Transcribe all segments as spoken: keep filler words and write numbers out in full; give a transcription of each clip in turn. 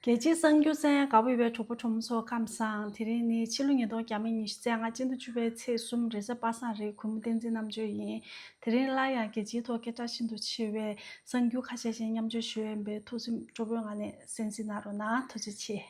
རྒྱལ་སྤྱིའི་གསར་འགྱུར་གསན་ཡ་དགའ་པོ་ཡོད་པའི་གྲོགས་པོ་གྲོགས་མོ་ཚོ་ཁམས་བཟང་། དེ་རིང་ནི་ཕྱི་ལོ་ཉིས་སྟོང་ཉི་ཤུ་རྩ་ལྔ་སྤྱི་ཟླ་བཅུ་པའི་ཚེས་གསུམ་རེས་གཟའ་པ་སངས་རེད། གུས་མོ་བསྟན་འཛིན་རྣམ་དཔྱོད་ཡིན། དེ་རིང་སླར་ཡང་རྒྱལ་སྤྱིའི་ཐོག་སྐད་གྲགས་ཤིན་ཏུ་ཆེ་བའི་གསར་འགྱུར་ཁ་ཤས་ཤིག་མཉམ་སྤྱོད་ཞུ་ཡས་ཡིན་པས་ཐུགས་སེམས་སྤྲོ་པོའི་ངང་ནས་གསན་གཟིགས་གནང་རོགས་གནང་། ཐུགས་རྗེ་ཆེ།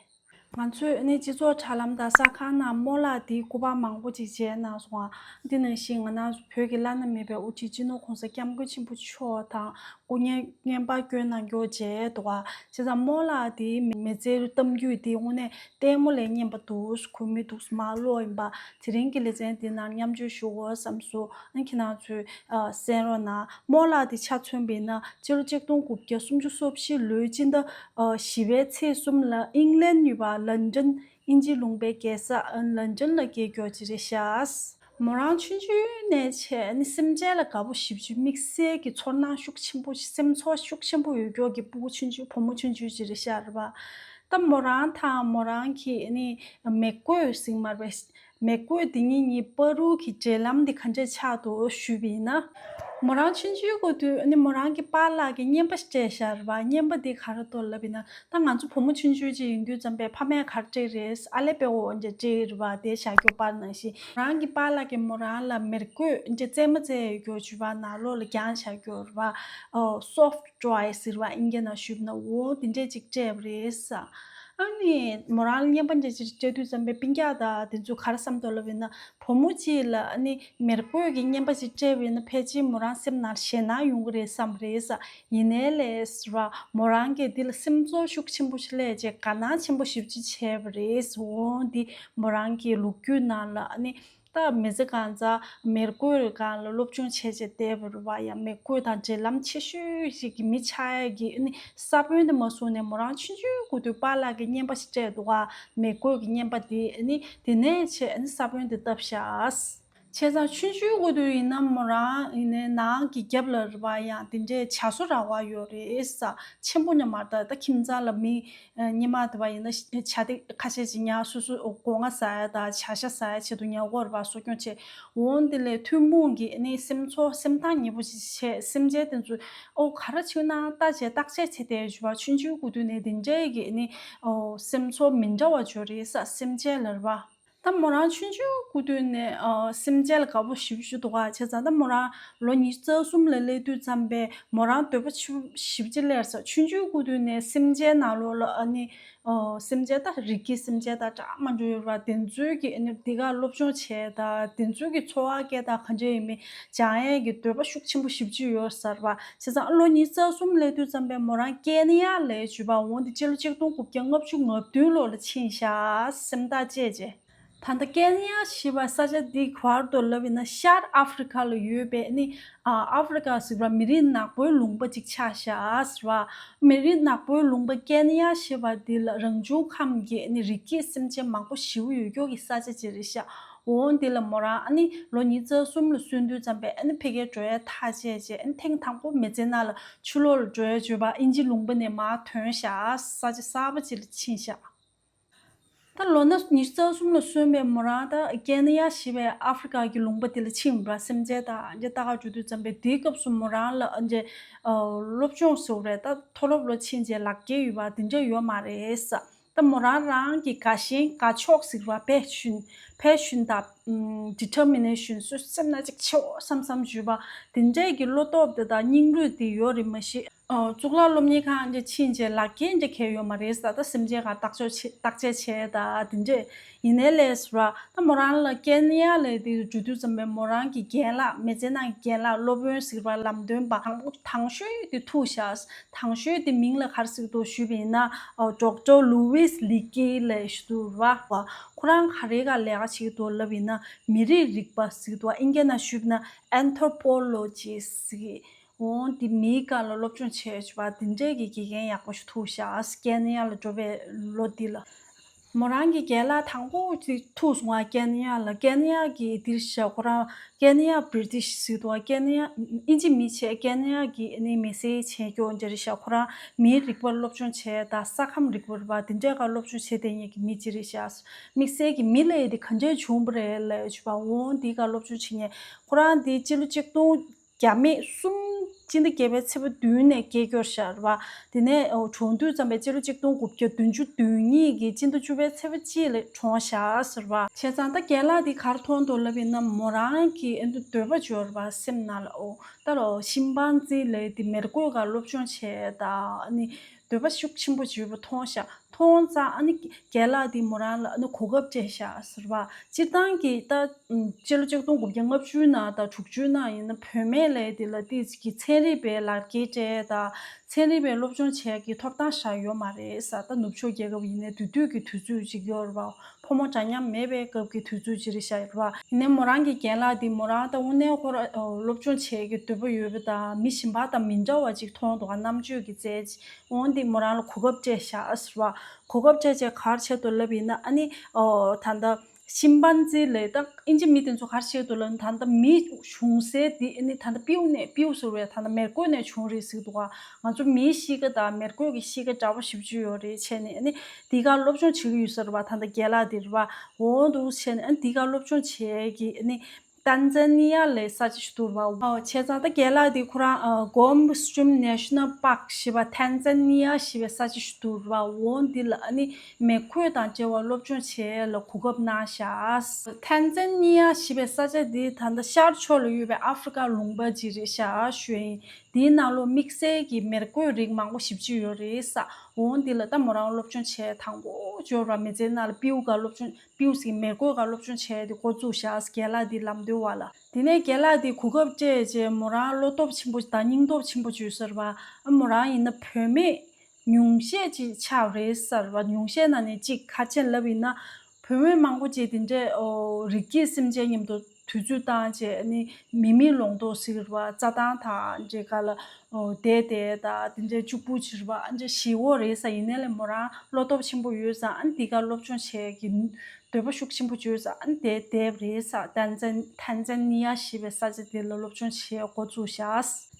ང་ཚོས་ནི་སྤྱི་ཚོགས་དྲ་ལམ་དང་གསར་ཁང་ནང་རྨོ་ལགས་འདིའི་སྐུ་པར་མང་པོ་ཅིག་མཇལ་གནང་སོང་ང་། འདི་ནང་བཞིན་ང་རང་ཚོ་བོད་ཀྱི་བླ་ན་མེད་པའི་དབུ་ཁྲིད་སྤྱི་ནོར་༸གོང་ས་༸སྐྱབས་མགོན་ཆེན་པོ་མཆོག་དང་སྐུ་བརྙན་བརྙན་པར་བསྐྱོན་གནང་རྒྱུ་མཇལ་འདུག་ག་བྱས་ཙང་རྨོ་ལགས་འདིའི་མི་ཚེའི་གཏམ་རྒྱུད་འདི་དངོས་གནས་ལྟད་མོ་ལས་སྙན་པ་འདུག་གུས་མོས་འདུག་མར་ཀློག་ཡིན་པ། དེ་རིང་གི་ལེ་ཚན་འདི་ནང་མཉམ་སྤྱོད་ཞུ་དགོས་བསམ་སོང་། ཨ་ཁྱེད་རང་ཚོས་གསན་རོགས་གནང་། རྨོ་ལགས་འདི་ཆ་མཚོན་པ་ཡིན་ན་སྤྱི་ལོ་ཆིག་སྟོང་དགུ་བརྒྱ་སུམ་ཅུ་སོ་བཞི་ལོའི་སྤྱི་ཟླ་བཞི་པའི་ཚེས་གསུམ་ལ་ཨིང་ལན་ཡུལ་པ་ལན་ཌན། དབྱིན་ཇི་ལུང་པའི་རྒྱལ་ས་ལན་ཌན་ལ་སྐྱེས་རྒྱུ་ཅིག་རེད་ཤག་མོ་རང་ཆུང་ཆུང་ནས་བྱས་ནི་སེམས་ཅན་ལ་དགའ་པོ་ཞེ་པོ་ཅིག་དམིགས་བསལ་གྱི་ཚོར་སྣང་ཤུགས་ཆེན་པོ་ཞིག་སེམས་ཚོར་ཤུགས་ཆེན་པོ་ཡོད་རྒྱུ་གི་སྤུ་གུ་ཆུང་ཆུང་བུ་མོ་ཆུང་ཆུང་ཅིག་རེད་ཤག་རེད་པ། ད་མོ་རང་དང་མོ་རང་གི་ནི་མི་རྒོད་ཟེར་མ་རེད་པས། མི་རྒོད་འདི་གཉིས་གཉིས་བར་དུ་གི་འབྲེལ་ལམ་འདི་ག་འདྲས་ཆགས་འདུག་ཞུས་པ་ཡིན་ན། མོ་རང་ཆུང་ཆུང་གི་དུས་ནི་མོ་རང་གི་པཱ་ལགས་ཀྱིས་བརྙན་པ་ཞིག་སྤྲད་བཞག་རེད་པ། བརྙན་པ་འདི་ག་རེ་འདུག་ལབ་ཡིན་ན། ད་ང་ཚོ་བུ་མོ་ཆུང་ཆུང་ཅིག་ཡིན་དུས་ཙམ་པས་ཕ་མས་ག་རེ་སྤྲད་རེད། ཨ་ལས་པའི་འོ་འདྲ་སྤྲད་རེད་པ། དེ་བཞག་རྒྱུ་པར་ནང་བཞིན། མོ་རང་གི་པཱ་ལགས་ཀྱིས་མོ་རང་ལ་མི་རྒོད་འདྲ་རྩེད་མོ་རྩེ་ཡོད་རྒྱུ་བྱས་པ་ནང་ལོགས་ལ་རྒྱང་བཞག་རྒྱུ་རེད་པ། ཨོ་སོཕ་ཊོའི་ཟེར་བ་ཨིན་སྐད་ནང་ཞུས་པ་ན་འོ་དེ་འདྲས་ཅིག་སྤྲད་པ་རེད་ས། ཨ་ནི་མོ་རང་ལ་བརྙན་པ་འདྲ་ཅིག་སྤྲད་དུས་ཙམ་པས་སྤུན་ཀྱག་དང་དེ་ཚོས་ག་རེ་བསམ་འདུག་ལབ་ཡིན་ན། བུ་མོ་གཅིག་ལ་ཨ་ནི་མི་རྒོད་ཀྱི་བརྙན་པ་ཅིག་སྤྲད་པ་ཡིན་ན་ཕལ་ཆེར་མོ་རང་སེམས་ནང་ཞེད་སྣང་ཡོང་གི་རེད་བསམ་པ་རེད་ས། ཡིན་ནའི་ལས་ཟེར་བ་མོ་རང་གིས་འདི་ལ་སེམས་ཚོར་ཤུགས་ཆེན་པོ་ཞིག་སླེབས་བྱས་དགའ་སྣང་ཆེན་པོ་ཞེ་པོ་ཅིག་བྱས་པ་རེད། འོ་འདི་མོ་རང་གི་ལོ་རྒྱུས་ནང་ལ་ཨ་ནི། ད་མི་ཚེ་གང་ཚང་མི་རྒོད་སྒང་ལ་སློབ་སྦྱོང་བྱས་བྱས་བསྡད་པ་རེད་པ། ཡང་མི་རྒོད་དང་འབྲེལ་ལམ་ཆེ་ཤོས་ཤིག་གི་མི་ཆགས་ཡས་ཀྱི་ཨ་ནི་ས་བོན་དེ་མ་བཟུང་ནས་མོ་རང་ཆུང་ཆུང་གི་དུས་པཱ་ལགས་ཀྱིས་བརྙན་པ་ཞིག་སྤྲད་འདུག་ག་མི་རྒོད་ཀྱི་བརྙན་པ་དེ་ཨ་ནི་དེ་ནས་བྱས་ཨ་ནི་ས་བོན་དེ་བཏབ་ཤག་བྱས་ཙང་ཆུང་ཆུང་གི་དུས་ཡིན་ན་མོ་རང་ཡིན་ནའི་ནང་གི་རྒྱབ་ལ་རེད་པ། ཡང་དེ་འདྲའི་བྱ་གསོ་ར་བ་ཡོད་རེད་ས། ཆེན་པོ་ཉམས་མ་རེད། ད་ད་ཁྱིམ་ཚང་ལ་མི། སྔོན་མ་དེ་བ་ཡིན་ན་བྱ་དེ་ཁ་ཤས་ཅིག་ཉལ་སོ་སོ་སྒོ་ང་ཟ་ཡ་དང་བྱ་ཤ་ཟ་ཡ་ཆེད་དུ་ཉལ་སྒོ་རེད་པ་གསོ་སྐྱོང་བྱེད། འོ་འདི་ལས་ཐུན་མོང་གི་ནི་སེམས་ཚོར་སེམས་ཐག་ཉེ་པོ་ཅིག་བྱས། སེམས་ཅན་དེ་ཚོས་ཨོ་ག་རེ་བྱུང་ན་ལྟ་བྱས་བརྟག་དཔྱད་བྱེད་བསྡད་ཡོད་པ། ཆུང་ཆུང་གི་དུས་ནས་དེ་འདྲའི་གི་ནི་ཨོ་སེམས་ཚོར་མི་འདྲ་བ་བྱུང་རེད་ས། སེམས་ཅན་ལ་རེད་པ། ད་མོ་རང་ཆུང་ཆུང་གི་དུས་ནས་ཨ་སེམས་ཅན་ལ་དགའ་པོ་ཞེ་པོ་ཅིག་འདུག་ག་བྱས་ཙང་ད་མོ་རང་ལོ་ཉི་ཤུ་རྩ་གསུམ་ལ་སླེབས་དུས་ཙམ་པས་མོ་རང་འདོད་པ་ཞེ་པོ་ཞེ་པོ་ཅིག་སླེབས་ས། ཆུང་ཆུང་གི་དུས་ནས་སེམས་ཅན་ནང་ལོགས་ལ་ཨ་ནི་ཨ་སེམས་ཅན་ད་རི་སྐྱེས་སེམས་ཅན་དང་འདྲ་མི་འདྲ་ཡོད་རེད་པ། དེ་ཚོའི་གི་ཨ་ནི་འདི་ག་སློབ་སྦྱོང་བྱས་དང་དེ་ཚོའི་གི་འཚོ་བ་སྐྱེལ་སྟངས་ག་འདྲ་ཡིན་མིན་སྦྱང་ཡས་ཀྱི་འདོད་པ་ཤུགས་ཆེན་པོ་ཞེ་པོ་ཅིག་ཡོད་ས་རེད་པ། བྱས་ཙང་ལོ་ཉི་ཤུ་རྩ་གསུམ་སླེབས་དུས་ཙམ་པས་མོ་རང་ཀེན་ཡ་ལ་བྱས་པ། འོ་འདི་སྤྱི་ལོ་ཆིག་སྟོང་དགུ་བརྒྱ་ལྔ་བཅུ་ང་བདུན་ལོ་ལ་ཕྱིན་ཤག་སེམས་ཐག་བཅད་བྱས། ད་ལྟ་ཀེན་ཡ་ཞེས་པ་ས་ཆ་འདི་ག་བར་དུ་ལབ་ཡིན་ན་ཤར་ཨ་ཧྥི་རི་ཁ་ལ་ཡོད་པའི་ནི་ཨ་ཨ་ཧྥི་རི་ཁ་ཟེར་བ་མི་རིགས་ནག་པོའི་ལུང་པ་ཅིག་ཆགས་ཤག་ཟེར་བ། མི་རིགས་ནག་པོའི་ལུང་པ་ཀེན་ཡ་ཞེས་པ་འདི་ལ་རང་བྱུང་ཁམས་ཀྱི་ནི་རི་སྐྱེས་སེམས་ཅན་མང་པོ་ཞེ་པོ་ཡོད་རྒྱུ་གི་ས་ཆ་ཅིག་རེད་ཤག་འོ་འདི་ལ་མོ་རང་ཨ་ནི་ལོ་ཉི་ཤུ་རྩ་གསུམ་ལ་སོན་དུས་ཙམ་པས་ཨ་ནི་ཕ་གིར་འགྲོ་ཡ་ཐག་བཅད་བྱས། ཨ་ནི་ཐེངས་དང་པོ་མི་ཚེ་ནང་ལ་ཕྱི་ལོགས་ལ་འགྲོ་ཡ་བྱས་པ། དབྱིན་ཇི་ལུང་པ་ནས་མར་ཐོན་ཤག་ས་ཆ་གསར་པ་ཅིག་ལ་ཕྱིན་ཤག་ད་ལོ་ན་ཉི་ཤུ་རྩ་གསུམ་ལ་སོན་པའི་མོ་རང་ད་ཀེན་ཡ་ཞེས་པའི་ཨ་ཧྥི་རི་ཀ་གི་ལུང་པ་དེ་ལ་ཕྱིན་པ། སེམས་ཅན་དང་འདྲ་ལྟ་ག་འགྲོ་དུས་ཙམ་པས་དེའི་སྐབས་སུ་མོ་རང་ལ་འདྲ་སློབ་སྦྱོང་ཟེར་བ་རེད། ད་མཐོ་སློབ་ལ་ཕྱིན་བྱས་ལག་འཁྱེར་ཡོད་པ་དེ་འདྲ་ཡོད་མ་རེད་ས། ད་མོ་རང་རང་གི་དགའ་ཞེན་དགའ་ཕྱོགས་ཟེར་བ་ཕེ་ཤོན་ཕེ་ཤོན་དང་ཌི་ཊར་མི་ནེ་ཤོན་སོ་སོའི་སེམས་ནང་ཅིག་ཆེ་བོ་བསམ་བསམ་བྱས་པ་དེ་འདྲས་ཀྱི་བློ་སྟོབས་དེ་དང་སྙིང་རུས་དེ་ཡོད་རེད་མ་གཞི། ཨོ། གཙུག་ལག་སློབ་གཉེར་ཁང་འདྲ་ཕྱིན་བྱས་ལག་འཁྱེར་འདྲ་གང་ཡང་ཡོད་མ་རེད་ཟེར། ད་སེམས་ཅན་ག་བརྟག་དཔྱད་བྱེད་བརྟག་དཔྱད་བྱས་ད་དེ་འདྲས་ཡིན་ནའི་ལས་ཟེར་བ། ད་མོ་རང་ལ་ཀེན་ཡ་ལ་དེ་འགྲོ་དུས་ཙམ་པས་མོ་རང་གི་རྒན་ལགས་མི་ཚེ་ནང་གི་རྒན་ལགས་སློབ་དཔོན་ཟེར་བ་ལམ་སྟོན་པ་དང་པོ་དང་ཤོས་དེ་ཐུག་ཤག་དང་ཤོས་དེ་མིང་ལ་ག་རེ་ཟེར་གྱི་འདུག་ཞུས་པ་ཡིན་ན་ཨོ་ཌོག་ཊར་ལུ་ཝིས་ལི་ཀི་ལབ་ཀྱི་འདུག་ར། ཁོ་རང་ག་རེ་ག་ལས་ཀ་བྱེད་ཀྱི་འདུག་ལབ་ཡིན་ན་མི་རིགས་རིག་པ་ཟེར་གྱི་འདུག་ཨིན་སྐད་ནང་ཞུས་པ་ན་ཨན་ཐོར་པོ་ལོ་ཇི་ཟེར་གྱི། འོ་འདི་མིའི་སྒང་ལ་སློབ་སྦྱོང་བྱས་ཡོད་པ་འདི་འདྲས་ཀྱི་དགེ་རྒན་ཡག་པོ་ཞིག་ཐུག་ཤག་ཀེན་ཡ་ལ་འགྲོ་བའི་ལོ་འདི་ལ། མོ་རང་གི་རྒན་ལགས་དང་པོ་ཅིག་ཐུག་སོང་བ་ཀེན་ཡ་ལ། ཀེན་ཡ་གི་འདིར་བཞག་ཁོ་རང་ཀེན་ཡ་བི་རི་ཊི་ཤི་ཟེར་འདུག་ཀེན་ཡ་ཨིན་ཇི་མི་བྱས། ཀེན་ཡ་གི་ནི་མི་སེར་བྱས་ཀྱོག་འདྲ་རེད་ཤག་ཁོ་རང་མིའི་རིག་པ་སློབ་སྦྱོང་བྱས་དང་ས་ཁམས་རིག་པ་རེད་པ་འདི་འདྲས་ཀ་སློབ་སྦྱོང་བྱས་བསྡད་མཁན་གྱི་མི་ཅིག་རེད་ཤག་དམིགས་བསལ་གྱི་མི་ལབ་ཡས་དེ་ག་འདྲས་བྱུང་བ་རེད་ལབ་ཡས་བྱས་པ། འོ་འདི་ག་སློབ་སྦྱོང་བྱེད་མཁན་ཁོ་རང་འདི་སྤྱི་ལོ་ཆིག་སྟོང་ རྒྱ་མེད་གསུམ་སྤྱི་ཟླ་བརྒྱད་པའི་ཚེས་པ་བདུན་ནས་སྐྱེས་སྐྱོར་བཞག་རེད་བ། དེ་ནས་ཨོ་གྲོངས་དུས་ཙམ་པའི་སྤྱི་ལོ་གཅིག་སྟོང་དགུ་བརྒྱ་བདུན་ཅུ་དོན་གཉིས་ཀྱི་སྤྱི་ཟླ་བཅུ་པའི་ཚེས་པ་གཅིག་ལ་གྲོངས་བཞག་ཟེར་བ། བྱས་ཙང་ད་རྒན་ལགས་འདི་ག་རེ་མཐོང་འདུག་ལབ་ཡིན་ན། མོ་རང་གི་ཨ་ནི་འདོད་པ་འབྱོར་བ་སེམས་ནང་ལ། ཨོ་ད་ལོ་ཤིམ་པན་ཛི་ལབ་དེ་མེ་རྒོད་སྒང་སློབ་སྦྱོང་བྱས་ད་ཨ་ནི་འདོད་པ་ཤུགས་ཆེན་པོ་བྱོས་པ་མཐོང་ཤག་མཐོང་ཙང་ཨ་ནི་རྒན་ལགས་དེ་མོ་རང་ལ་ཨ་ནི་གོ་སྐབས་སྤྲད་ཤག་ཟེར་བ། སྤྱིར་བཏང་གི་ད་ཨམ་སྤྱི་ལོ་ཆིག་སྟོང་དགུ་བརྒྱ་ལྔ་བཅུ་ནང་དང་དྲུག་ཅུ་ནང་ཡིན་ན་བུད་མེད་ལས་དེ་ལ་ཏིས་ཀྱི་ཚན་རིག་པའི་ལག་འཁྱེར་སྤྲད་དང་ཚན་རིག་པའི་སློབ་སྦྱོང་བྱེད་ཀྱི་ཐོབ་ཐང་བཞག་ཡོད་མ་རེད་ས། ད་ནུབ་ཕྱོགས་རྒྱལ་ཁབ་ཡིན་ནའི་དེ་དུས་ཀྱི་དུས་ཚོད་ཅིག་ཡོད་རེད་བ། ཕོ་མོ་འདྲ་མཉམ་མེད་པའི་སྐབས་ཀྱི་དུས་ཚོད་ཅིག་རེད་ཤག་རེད་བ། ཡིན་ནའི་མོ་རང་གི་རྒན་ལགས་དེ་མོ་རང་ད་དངོས་གནས་ཁོ་རང་སློབ་སྦྱོང་བྱེད་ཀྱི་འདོད་པ་ཡོད་པ་དང་མི་གཞན་པ་དང་མི་འདྲ་བ་ཅིག་མཐོང་འདུག་ག་རྣམ་དཔྱོད་ཀྱི་རྩལ་ཅིག་འོན་ཏེ་མོ་རང་ལ་གོ་སྐབས་སྤྲད་ཤག་ཟེར་བ། གོ་སྐབས་སྤྲད་བྱས་ག་རེ་བྱས་འདུག་ལབ་ཡིན་ན་ཨ་ནི་ཨོ་ད་ལྟ་ཤིམ་པན་ཛི་ལབ་ད་ཨིན་ཇི་མི་དེ་ཚོ་ག་རེ་བྱས་འདུག་ལབ་ན། ད་ལྟ་མི་བྱུང་སའི་དེ་ཨ་ནི་ད་ལྟ་སྤྲེའུ་ནས་སྤྲེའུ་ཟེར་བས་ད་ལྟ་མེ་རྒོད་ནས་བྱུང་རེད་ཟེར་འདུག་ག་ང་ཚོ་མིའི་གཤིས་ཀ་དང་མེ་རྒོད་ཀྱི་གཤིས་ཀ་འདྲ་པོ་ཞེ་པོ་ཅིག་ཡོད་རེད་བྱས་ནས་ཨ་ནི་འདི་ག་སློབ་སྦྱོང་བྱེད་ཀྱི་ཡོད་ས་རེད་བ། ད་ལྟ་རྒན་ལགས་དེ་རེད་བ། འོ་འདུག་བྱས་ནས་ཨ་ནི་འདི་ག་སློབ་སྦྱོང་བྱེད་ཀྱི་ཨ་ནི། ཏན་ཛན་ནི་ཡ་ལབ་ས་ཆ་ཞིག་འདུག་རེད་བ། ཨོ་བྱས་ཙང་ད་རྒན་ལགས་དེ་ཁོ་རང་ཨ་གོམ་སི་ཊི་རིམ་ནེ་ཤ་ནལ་པཱརྐ་ཞེས་པ་ཏན་ཛན་ནི་ཡ་ཞེས་པའི་ས་ཆ་ཞིག་འདུག་རེད་བ། འོ་འདི་ལ་ཨ་ནི་མེ་རྒོད་དང་འབྲེལ་བ་སློབ་སྦྱོང་བྱེད་ཡས་ལ་གོ་སྐབས་གནང་ཤག་ཏན་ཛན་ནི་ཡ་ཞེས་པའི་ས་ཆ་འདི་ད་ལྟ་ཤར་ཕྱོགས་ལ་ཡོད་པའི་ཨ་ཧྥེ་རི་ཀ་ལུང་པ་ཅིག་རེད་ཤག་ཞུ་ཡིན། འདིའི་ནང་ལོགས་དམིགས་བསལ་གྱི་མེ་རྒོད་རིགས་མང་པོ་ཞེ་པོ་ཅིག་ཡོད་རེད་ས། འོ་འདི་ལ་ད་མོ་རང་སློབ་སྦྱོང་བྱས་དང་པོ་འབྱོར་བ་མི་ཚེའི་ནང་ལ་སྤྲེའུ་ག་སློབ་སྦྱོང་སྤྲེའུ་ཟེར་མེ་རྒོད་སྒང་སློབ་སྦྱོང་བྱས་ཏེ་འགོ་བཙུགས་ཤག་རྒན་ལགས་འདི་ལམ་སྟོན་པ་ལ། དེ་ནས་རྒན་ལགས་འདི་གོ་སྐབས་སྤྲད་རྗེས་མོ་རང་བློ་སྟོབས་ཆེན་པོ་དང་སྙིང་སྟོབས་ཆེན་པོ་བྱུང་ས་རེད་བ། ཨ་མོ་རང་ཡིན་ན་བུད་མེད་ཉུང་ཤས་ཅིག་ཆགས་རེད་ས་རེད་བ། ཉུང་ཤས་ནང་ནས་གཅིག་ག་རེ་བྱས་ལབ་ཡིན་ན། བུད་མེད་མང་པོ་ཅིག་དེ་འདྲས་ཨོ་རིགས་སྐྱེས་སེམས་ཅན་མཉམ་དུ་དུས་ཚོད་བཏང་བྱས་ཨ་ནི་མི་མེད་ལོང་རྟོགས་ཟེར་བ། རྩྭ་ཐང་དང་འདྲས་སྒང་ལ་ཨོ་བསྡད་བསྡད་ད་དེ་འདྲས་གཅིག་པུ་བྱས་རེད་བ། ཨ་འདྲས་ཞེ་པོ་རེད་ས། ཡིན་ནའི་ལས་མོ་རང་བློ་སྟོབས་ཆེན་པོ་ཡོད་ཙང་ཨ་ནི་འདི་ག་སློབ་སྦྱོང་བྱེད་ཀྱི་འདོད་པ་ཤུགས་ཆེན་པོ་བྱུང་ཙང་ཨ་ནི་དེར་བསྡད་པ་རེད་ས། ཏན་ཛན་ཏན་ཛན་ནི་ཡ་ཞེས་པའི་ས་ཆ་དེ་ལ་སློབ་སྦྱོང་བྱེད་འགོ་བཙུགས་ཤག་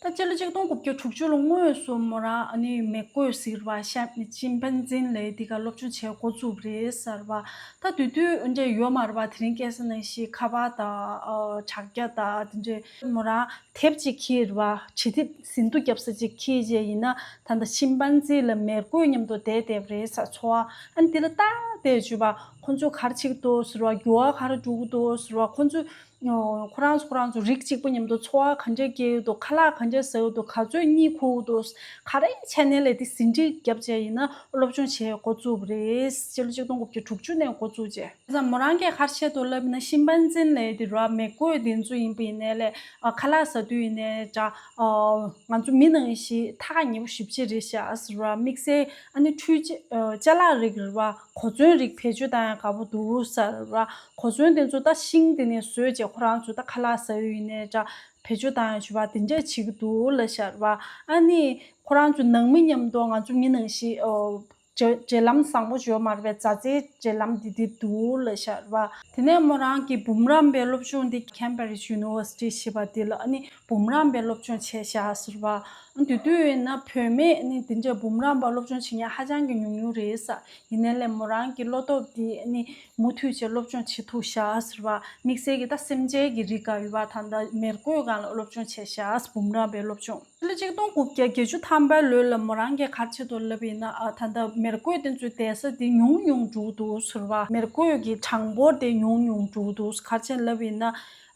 ད་སྤྱི་ལོ་ཆིག་སྟོང་དགུ་བརྒྱ་དྲུག་ཅུ་ལོ་དངོས་སུ་མོ་རང་ཨ་ནི་མེ་རྒོད་ཟེར་བ་ཤ་ཤིམ་པན་ཛི་ལབ་འདི་ག་སློབ་སྦྱོང་བྱེད་འགོ་བཙུགས་པ་རེད་ས་རེད་བ། ད་དེ་དུས་འདྲ་ཡོད་མ་རེད་བ། དེ་རིང་ཁ་སང་ནང་བཞིན་ཁ་པར་དང་ཨ་དྲ་རྒྱ་དང་དེ་འདྲ་མོ་རང་དེབ་ཅིག་འཁྱེར་བ། བྱི་དེབ་ཟིན་ཐོ་བརྒྱབ་ས་ཅིག་འཁྱེར་རྗེས་ཡིན་ན་ད་ལྟ་ཤིམ་པན་ཛི་ལ་མེ་རྒོད་མཉམ་དུ་བསྡད་བསྡད་པ་རེད་ས། འཚོ་བ་ཨ་ནི་དེ་ལ་ལྟ་བསྡད་བྱས་པ། ཁོ་ཚོ་ག་རེ་བྱེད་ཀྱི་འདུག་ཟེར་བ། འགྱུར་བ་ག་རེ་འགྲོ་གི་འདུག་ཟེར་བ། ཁོ་ཚོ་ཨོ་ཁོ་རང་ཚོ་ཁོ་རང་ཚོ་རིགས་གཅིག་པ་མཉམ་དུ་འཚོ་བ་ག་འདྲས་སྐྱེལ་གྱི་འདུག་ཁ་ལག་ག་འདྲས་ཟ་གི་འདུག་ག་ཚོད་གཉིད་ཁུག་གི་འདུག་ག་རེ་བྱས་ནའི་ལས་དེ་ཟིན་བྲིས་བརྒྱབ་བྱས་ཡིན་ན་སློབ་སྦྱོང་བྱེད་འགོ་བཙུགས་པ་རེད། སྤྱི་ལོ་ཆིག་སྟོང་དགུ་བརྒྱ་དྲུག་ཅུ་ནས་འགོ་བཙུགས་བྱས། བྱས་ཙང་མོ་རང་གིས་ག་རེ་བྱས་འདུག་ལབ་ན་ཤིམ་པན་ཛི་ལབ་དེ་ར་མེ་རྒོད་དེ་ཚོ་ཡིན་པ་ཡིན་ནའི་ལས་ཨ་ཁ་ལག་ཟ་དུས་ཡིན་ནའི་འདྲ་ཨ་ང་ཚོ་མི་ནང་བཞིན་ཐག་ཉེ་པོ་ཞེ་པོ་ཅིག་རེད་ཤག་ཟེར་བ། དམིགས་བསལ་ཨ་ནི་འཕྲུལ་ཆས་ཨ་ཅ་ལག་རིགས་རེད་བ། གོ་མཚོན་རིགས་བེད་སྤྱོད་བཏང་ཡག་དགའ་པོ་འདུག་ཟེར་བ། གོ་མཚོན་དེ་ཚོ་ད་ཤིང་དེ་ནས་བཟོས་བྱས་ཁོ་རང་ཚོ་ད་ཁ་ལག་ཟ་ཡུལ་ཡིན་ནའི་འདྲ་བེད་སྤྱོད་བཏང་ཡག་བྱས་པ་དེ་འདྲས་བྱེད་ཀྱི་འདུག་ལབ་ཤག་རེད་བ། ཨ་ནི་ཁོ་རང་ཚོ་ནང་མི་མཉམ་དུ་ང་ཚོ་མི་ནང་བཞིན་ཨོ་འབྲེལ་འབྲེལ་ལམ་བཟང་པོ་ཡོད་མ་རེད་པས། མཛའ་བརྩེའི་འབྲེལ་ལམ་འདི་འདི་འདུག་ལབ་ཤག་རེད་བ། དེ་ནས་མོ་རང་གིས་འབུམ་རམས་པའི་སློབ་སྦྱོང་འདི་Cambridge University ཞེས་པ་འདི་ལ་ཨ་ནི་འབུམ་རམས་པའི་སློབ་སྦྱོང་བྱས་ཤག་ཟེར་བ། ཨ་དེ་དུས་ཡིན་ན་བུད་མེད་ཨ་ནི་དེ་འདྲས་འབུམ་རམས་པ་སློབ་སྦྱོང་བྱེད་མཁན་ཧ་ཅང་གི་ཉུང་ཉུང་རེད་ས། ཡིན་ནའི་ལས་མོ་རང་གི་བློ་སྟོབས་འདི་ཨ་ནི་མུ་མཐུད་བྱས་སློབ་སྦྱོང་བྱེད་ཐུབ་ཤག་ཟེར་བ། དམིགས་བསལ་གྱི་ད་སེམས་ཅན་གྱི་རིགས་འགའ་ཡོད་པ་ད་ལྟ་མེ་རྒོད་སྒང་ལ་སློབ་སྦྱོང་བྱས་ཤག་འབུམ་རམས་པའི་སློབ་སྦྱོང་། ཕྱི་ལོ་ཆིག་སྟོང་དགུ་བརྒྱ་བརྒྱད་ཅུ་ཐམ་པའི་ལོ་ལ་མོ་རང་གིས་ག་རེ་བྱེད་འདུག་ལབ་ཡིན་ན་ཨ་ད་ལྟ་མེ་རྒོད་དེ་ཚོའི་བསྡད་ས་དེ་ཉུང་ཉུང་འགྲོ་གི་འདུག་ཟེར་བ། མེ་རྒོད་ཀྱི་གྲངས་འབོར་དེ་ཉུང་ཉུང་འགྲོ་གི་འདུག་ག་རེ་བྱས་ལབ་ཡིན་ན་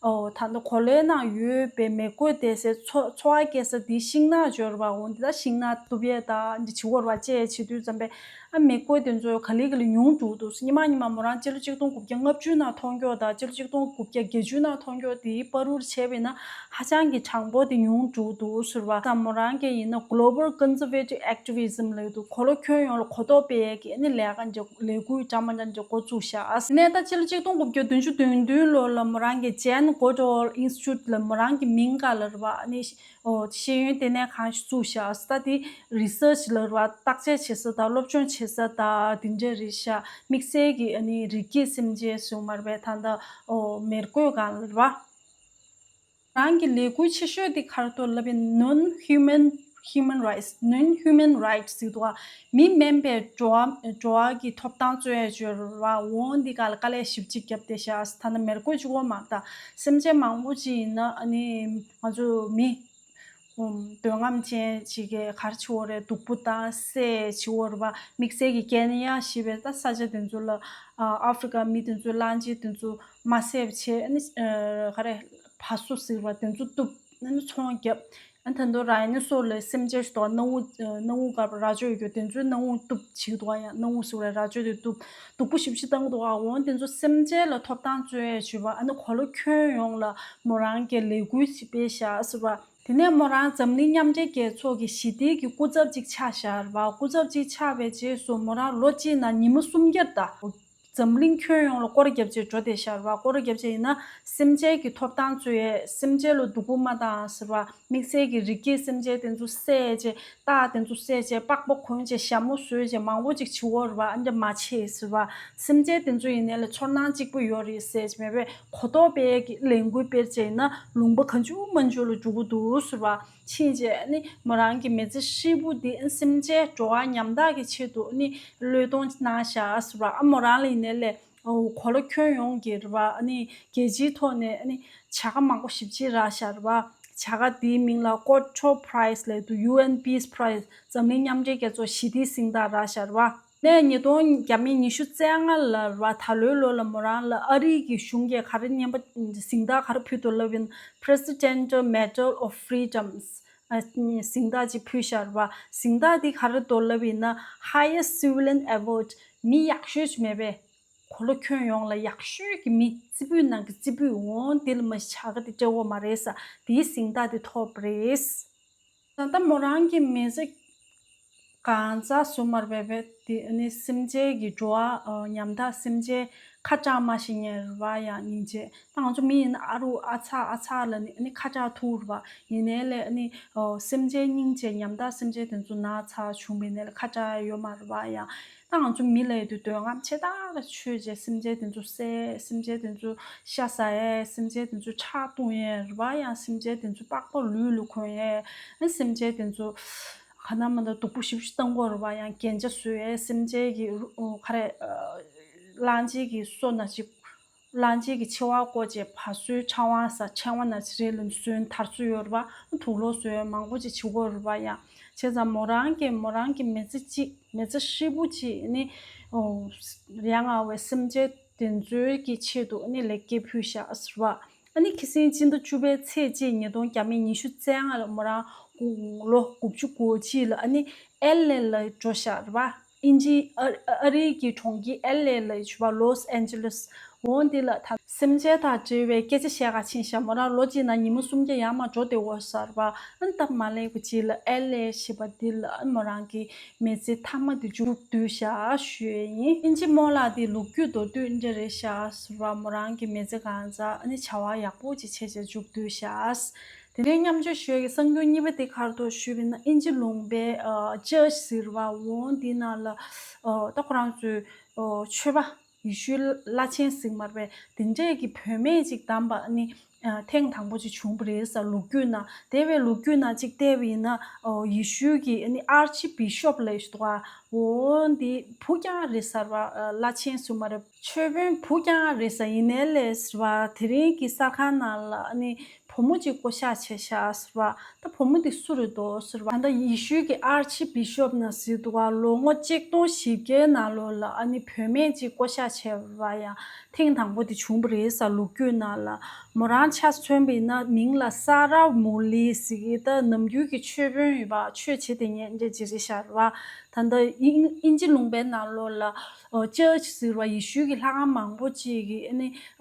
ཨོ་ད་ལྟ་གོ་ལའི་ནང་ཡོད་པའི་མེ་རྒོད་བསྡད་སའི་འཚོ་འཚོ་བ་སྐྱེལ་ས་དེ་ཤིང་ནགས་ཡོད་རེད་བ། འོ་འདི་ད་ཤིང་ནགས་གཏུབ་ཡས་ད་འདི་བྱེད་དགོས་རེད་བ། བཅད་བྱེད་དུས་ཙམ་པས་ཨ་མེ་རྒོད་དེ་ཚོ་ག་ལེ་ག་ལེ་ཉུང་འགྲོ་གི་འདུག་སྙེ་མ་སྙེ་མ་མོ་རང་སྤྱི་ལོ་ཆིག་སྟོང་དགུ་བརྒྱ་ལྔ་བཅུ་ནང་མཐོང་ཀྱོག་དང་སྤྱི་ལོ་ཆིག་སྟོང་དགུ་བརྒྱ་བརྒྱད་ཅུ་ནང་མཐོང་ཀྱོག་དེའི་བར་དུ་བྱས་པ་ཡིན་ན་ཧ་ཅང་གི་གྲངས་འབོར་དེ་ཉུང་འགྲོ་གི་འདུག་ཟེར་བ། ད་མོ་རང་གིས་ཡིན་ན་Global Conservation Activism ལབ་འདུག་གོ་ལ་ཁྱོན་ཡོངས་ལ་གོ་རྟོགས་སྤེལ་ཡས་ཀྱི་ཨ་ནི་ལས་ཀ་འདྲ་ལས་འགུལ་འདྲ་མི་འདྲ་འདྲ་འགོ་བཙུགས་ཤག་ནས་ད་སྤྱི་ལོ་ཆིག་སྟོང་དགུ་བརྒྱ་བདུན་ཅུ་དོན་བདུན་ལོ་ལ་མོ་རང་གིས་Jane Goodall Institute ལ་མོ་རང་གི་མིང་སྒང་ལ་རེད་བ། ཨ་ནི་ཨོ་ཤེས་ཡོན་ལྟེ་གནས་ཁང་ཞིག་བཙུགས་ཤག་ད་དེ་research ལབ་རེད་བ། བརྟག་དཔྱད་བྱེད་ས་དང་སློབ་སྦྱོང་བྱེད་ས་དང་དེ་འདྲ་རེད་ཤག་དམིགས་བསལ་གྱི་ཨ་ནི་རིགས་སྐྱེས་སེམས་ཅན་ཟེར་མ་རེད་པས། ད་ལྟ་ཨོ་མེ་རྒོད་སྒང་ལ་རེད་བ། རང་གི་ལས་འགུལ་ཆེ་ཤོས་དེ་ག་རེ་འདུག་ལབ་པ་ཡིན་ན་non-human human rights, non human rights ཟེར་འདུག་ག་མི་དམན་པའི་འགྲོ་བ་འགྲོ་བ་གི་ཐོབ་ཐང་རྩོད་ཡས་བྱོས་ར་འོང་འདི་ག་ལ་དཀའ་ལས་ཞིབ་ཅིག་བརྒྱབ་བསྡད་ཤག་ད་ནི་མེར་གོ་གཅིག་པོ་མ་རེད་ད། སེམས་ཅན་མང་པོ་ཅིག་ཡིན་ན་ཨ་ནི་ང་ཚོ་མི་འདོད་རྔམ་ཅན་ཅིག་གིས་ག་རེ་བྱེད་དགོས་རེད། སྡུག་པོ་དང་བསད་བྱེད་དགོས་རེད་པ། དམིགས་བསལ་གྱི་ཀེན་ཡ་ཞེས་པའི་ད་ས་ཆ་དེ་ཚོ་ལ་ཨ་ཨ་ཧྥི་རི་ཀ་མི་དེ་ཚོ་གླང་ཆེན་དེ་ཚོ་མ་བསད་པ་བྱས་ཨ་ནི་ག་རེ་ཕ་སོ་ཟེར་བ་དེ་ཚོ་གཏུབ་ཨ་ནི་ཚོང་བརྒྱབ། ཨ་ད་དུང་རའི་ནོ་སོར་ལ་སེམས་ཅན་ཞིག་འདུག་ག་སྣང་བུ་སྣང་བུ་དཀར་པོ་རྭ་ཅོ་ཡོད་རྒྱུ་དེ་ཚོའི་སྣང་བུ་གཏུབ་བྱེད་འདུག་ག་ཡང་སྣང་བུ་ཟེར་བ་རྭ་ཅོ་དེ་གཏུབ་སྡུག་པོ་ཞེ་པོ་ཅིག་བཏང་གི་འདུག་ག་འོང་དེ་ཚོ་སེམས་ཅན་ལ་ཐོབ་ཐང་རྩོད་ཡས་བྱེད་པ་ཨ་ནི་གོ་ལ་ཁྱོན་ཡོངས་ལ་མོ་རང་གིས་ལས་འགུལ་ཞིག་སྤེལ་བཞག་ཟེར་བ། དེ་ནས་མོ་རང་འཛམ་གླིང་མཉམ་འབྲེལ་རྒྱལ་ཚོགས་ཀྱི་ཞི་བདེ་གི་སྐུ་ཚབ་ཅིག་ཆགས་བཞག་རེད་པ། སྐུ་ཚབ་ཅིག་ཆགས་པའི་རྗེས་སུ་མོ་རང་ལོ་གཅིག་ནང་ཉི་མ་སུམ་བརྒྱ་ད། འཛམ་གླིང་ཁྱོན་ཡོངས་ལ་སྐོར་ར་བརྒྱབ་བྱས་འགྲོ་བསྡད་ཤག་རེད་པ། སྐོར་ར་བརྒྱབ་བྱས་ཡིན་ན་སེམས་ཅན་གྱི་ཐོབ་ཐང་རྩོད་ཡས། སེམས་ཅན་ལ་སྡུག་པོ་མ་བཏང་ཟེར་བ། དམིགས་བསལ་གྱི་རི་སྐྱེས་སེམས་ཅན་དེ་ཚོ་བསད་བྱས། སྟག་དེ་ཚོ་བསད་བྱས། པགས་པ་གོན་བྱས། ཞྭ་མོ་བཟོས་བྱས། མང་པོ་ཅིག་བྱེད་ཀྱི་ཡོད་རེད་པ། ཨ་འདྲ་མ་བྱེད་ཟེར་བ། སེམས་ཅན་དེ་ཚོ་ཡིན་ནའི་ལ་ཚོར་སྣང་གཅིག་པོ་ཡོད་རེད་ཟེར་བྱས་མེད་པས་གོ་རྟོགས་སྤེལ་གྱི་ལས་འགུལ་སྤེལ་བྱས་ཡིན་ན་ལུང་པ་གང་བྱུང་མང་བྱུང་ལ་འགྲོ་གི་འདུག་ཟེར་བ། ཕྱིན་ཆད་ནི་མོ་རང་གི་མི་ཚེ་ཧྲིལ་པོ་འདི་སེམས་ཅན་འགྲོ་བ་ཉམ་ཐག་གི་ཆེད་དུ་ནི་བློས་གཏོང་གནང་བཞག་ཟེར་བ། ཨ་མོ་རང་ལ་ཡིན་ནའི་ལས་གོ་ལ་ཁྱོན་ཡོངས་ཀྱི་རེད་པ། ཨ་ནི་རྒྱལ་སྤྱིའི་ཐོག་ནས་ཨ་ནི་བྱ་དགའ་མང་པོ་ཞེ་པོ་ཅིག་རག་བཞག་རེད་པ། བྱ་དགའ་འདིའི་མིང་ལ་ཀོ་ཊོ་པི་རའི་ཛི་ལབ་འདུག་ཡུ་ཨེན་Peace Prize འཛམ་གླིང་མཉམ་འབྲེལ་རྒྱལ་ཚོགས་ཞི་བདེའི་གཟེངས་རྟགས་རག་བཞག་རེད་པ། ནས་ཉིས་སྟོང་བརྒྱ་མེད་ཉི་ཤུ་རྩ་ལྔ་ལ་རེད་པ། ད་ལོའི་ལོ་ལ་མོ་རང་ལ་ཨ་རིའི་གི་གཞུང་གིས་ག་རེ་སྙན་པ་གཟེངས་རྟགས་ག་རེ་ཕུལ་འདུག་ལབ་ཡིན། Presidential Medal of Freedoms ཨ་གཟེངས་རྟགས་ཅིག་ཕུལ་བཞག་རེད་པ། གཟེངས་རྟགས་འདི་ག་རེ་འདུག་ལབ་ཡིན་ན་highest civilian award མི་ཡག་ཤོས་ཅིག་མེད་པས། གོ་ལ་ཁྱོན་ཡོངས་ལ་ཡག་ཤོས་ཀྱི་མི་རྩེ་ཕུད་ནང་གི་རྩེ་ཕུད་འོང་དེ་ལ་མ་བྱ་དགའ་དེ་སྤྲད་ཡོད་མ་རེད་ས། དེའི་གཟེངས་རྟགས་དེ་ཐོབ་པ་རེད། ད་ལྟ་མོ་རང་གི་མི་ཚེ་གང་ཚ་སུ་མར་བས་བས་དེ་ནི་སེམས་ཅན་གྱི་འགྲོ་བ་ཉམ་ཐག་སེམས་ཅན་ཁ་གྲག་མ་ཤེས་མཁན་རེད་པ། ཡང་སྙིང་རྗེ་ད་ང་ཚོ་མི་ཡིན་ན་ཨ་རུ་ཨ་ཚ་ཨ་ཚ་ལ་ནི་ནི་ཁ་གྲག་ཐུག་རེད་པ། ཡིན་ནའི་ལས་ནི་སེམས་ཅན་སྙིང་རྗེ་ཉམ་ཐག་སེམས་ཅན་དེ་ཚོ་ན་ཚ་བྱུང་བའི་ནས་ལ་ཁ་གྲག་ཡོད་མ་རེད་པ། ཡང་ད་ང་ཚོ་མི་ལ་ཡོད་དུས་འདོད་རྔམ་ཆེ་ཐག་ལ་ཆོད་རྗེས་སེམས་ཅན་དེ་ཚོ་བསད། སེམས་ཅན་དེ་ཚོ་ཤ་ཟ་ཡས། སེམས་ཅན་དེ་ཚོ་ཁྲག་བཏུང་ཡས་རེད་པ། ཡང་སེམས་ཅན་དེ་ཚོ་པགས་པ་ལུས་ལ་གོན་ཡས། ཨ་སེམས་ཅན་དེ་ཚོ་ག་ན་མ་ན་སྡུག་པོ་ཞེ་པོ་ཅིག་བཏང་གི་ཡོད་རེད་པ། ཡང་རྒྱན་ཆ་བཟོ་ཡས། སེམས་ཅན་གྱི་རུ་ག་རེ་གླང་ཆེན་གྱི་སོ་ན་ཅིག་གླང་ཆེན་གྱི་མཆེ་བ་བཀོག་བྱས་བ་སོའི་ཕྲེང་བ་ཟ་ཕྲེང་བ་ན་ཅི་རེད་ལ་སོན་དར་ཚུལ་ཡོད་རེད་པ། དུག་ལོག་བཟོས་མང་པོ་ཅིག་བྱེད་ཀྱི་ཡོད་རེད་པ། ཡང་བྱས་ཙང་མོ་རང་གིས་མོ་རང་གི་མི་ཚེ་གཅིག་མི་ཚེ་ཧྲིལ་པོ་ཅིག་ནི་ཡ་ང་བའི་སེམས་ཅན་དེ་ཚོའི་གི་ཆེད་དུ་ནི་ལེགས་སྐྱེས་ཕུལ་བཞག་ཟེར་བ། ཨ་ནི་ཁ་སང་སྤྱི་ཟླ་བཅུ་པའི་ཚེས་གཅིག་ཉིས་སྟོང་བརྒྱ་མེད་ཉི་ཤུ་རྩ་ལྔ་ལ་མོ་རང་ལོ་དགུ་བཅུ་གོ་གཅིག་ལ་ཨ་ནི་ཨེལ་ཨེ་ལ་འགྲོ་བཞག་རེད་པ། དབྱིན་ཇི་ཨ་ཨ་རིའི་གི་གྲོང་ཁྱེར་ཨེལ་ཨེ་ལ་ཡོད་པ་ལོས་ཨན་ཇེ་ལེས། འོ་འདི་ལ་ད་སེམས་ཅན་དང་འབྲེལ་བའི་སྐད་ཆ་བཤད་ག་ཕྱིན་ཤག་མོ་རང་ལོ་གཅིག་ནང་ཉི་མ་སུམ་བརྒྱ་ཡར་མར་འགྲོ་བསྡད་ཡོད་ས་རེད་པ། ཨ་ནི་སྟབས་མ་ལེགས་པ་ཅིག་ལ་ཨེལ་ཨེ་ཞེས་པ་འདི་ལ་མོ་རང་གི་མི་ཚེ་མཐའ་མ་དེ་མཇུག་བསྡུས་ཤག་ཞུ་ཡས་ཡིན། དབྱིན་ཇི་རྨོ་ལགས་དེ་ལོ་རྒྱུས་མདོར་བསྡུས་འདི་འདྲ་རེད་ཤག་ཟེར་བ། མོ་རང་གི་མི་ཚེ་གང་ཚ་ཨ་ནི་བྱ་བ་ཡག་པོ་ཅིག་བྱས་བྱས་མཇུག་བསྡུས་ཤག་དེ་ནས་མཉམ་སྤྱོད་ཞུ་ཡས་ཀྱི་གསར་འགྱུར་གཉིས་པ་དེ་ག་རེ་འདུག་ཞུས་པ་ཡིན་ན་དབྱིན་ཇི་ལུང་པའི་ཨ་ཅར་ཆི་ཟེར་བ་འོང་འདི་ནང་ལ་ཨ་ད་ཁོ་རང་ཚོའི་ཨ་ཆོས་པ་ཡེ་ཤུའི་བླ་ཆེན་ཟེར་མ་རེད་པས། དེ་འདྲས་ཀྱི་བུད་མེད་ཅིག་བདམས་པ་ནི་ཨ་ཐེངས་དང་པོ་ཅིག་བྱུང་བ་རེད་ས། ལོ་རྒྱུས་ནང་དེ་བས་ལོ་རྒྱུས་ནང་ཅིག་བལྟས་པ་ཡིན་ན་ཨ་ཡེ་ཤུའི་གི་ཨ་ནི་ཨར་ཆི་བི་ཤོབ་ལབ་ཞིག་འདུག་ག་འོ་འདི་བུ་རྐྱང་རེད་ས་རེད་པ། ཨ་བླ་ཆེན་ཟེར་མ་རེད། ཆོས་དཔོན་བུ་རྐྱང་རེད་ས། ཡིན་ནའི་ལས་ཟེར་བ་དེ་རིང་གི་གསར་ཁང་ནང་ལ་ཨ་ནི་བུ་མོ་གཅིག་བསྐོ་བཞག་བྱས་ཤག་ཟེར་བ། ད་བུ་མོ་འདི་སུ་རེད་འདུག་ཟེར་བ། ད་ལྟ་ཡེ་ཤུའི་གི་ཨར་ཆི་བི་ཤོབ་ན་ཟེར་འདུག་ག་ལོ་ངོ་གཅིག་སྟོང་བཞི་བརྒྱའི་ནང་ལོགས་ལ་ཨ་ནི་བུད་མེད་གཅིག་བསྐོ་བཞག་བྱས་པ་ཡང་ཐེངས་དང་པོ་དེ་བྱུང་བ་རེད་ས། ལོ་རྒྱུས་ནང་ལ་མོ་རང་ཆ་མཚོན་པ་ཡིན་ན་མིང་ལ་ས་ར་མུ་ལི་ཟེར་གི། ད་ནམ་རྒྱུན་གྱི་ཆོས་དཔོན་ཡོད་པ་ཆོས་བྱེད་དེ་ཉན་འདྲ་ཅིག་རེད་ཤག་རེད་བ། ད་ལྟ་དབྱིན་དབྱིན་ཇི་ལུང་པའི་ནང་ལོགས་ལ་ཨོ་ཅར་ཆི་ཟེར་བ་ཡེ་ཤུའི་གི་ལྷ་ཁང་མང་པོ་ཅིག་གི་ཨ་ནི་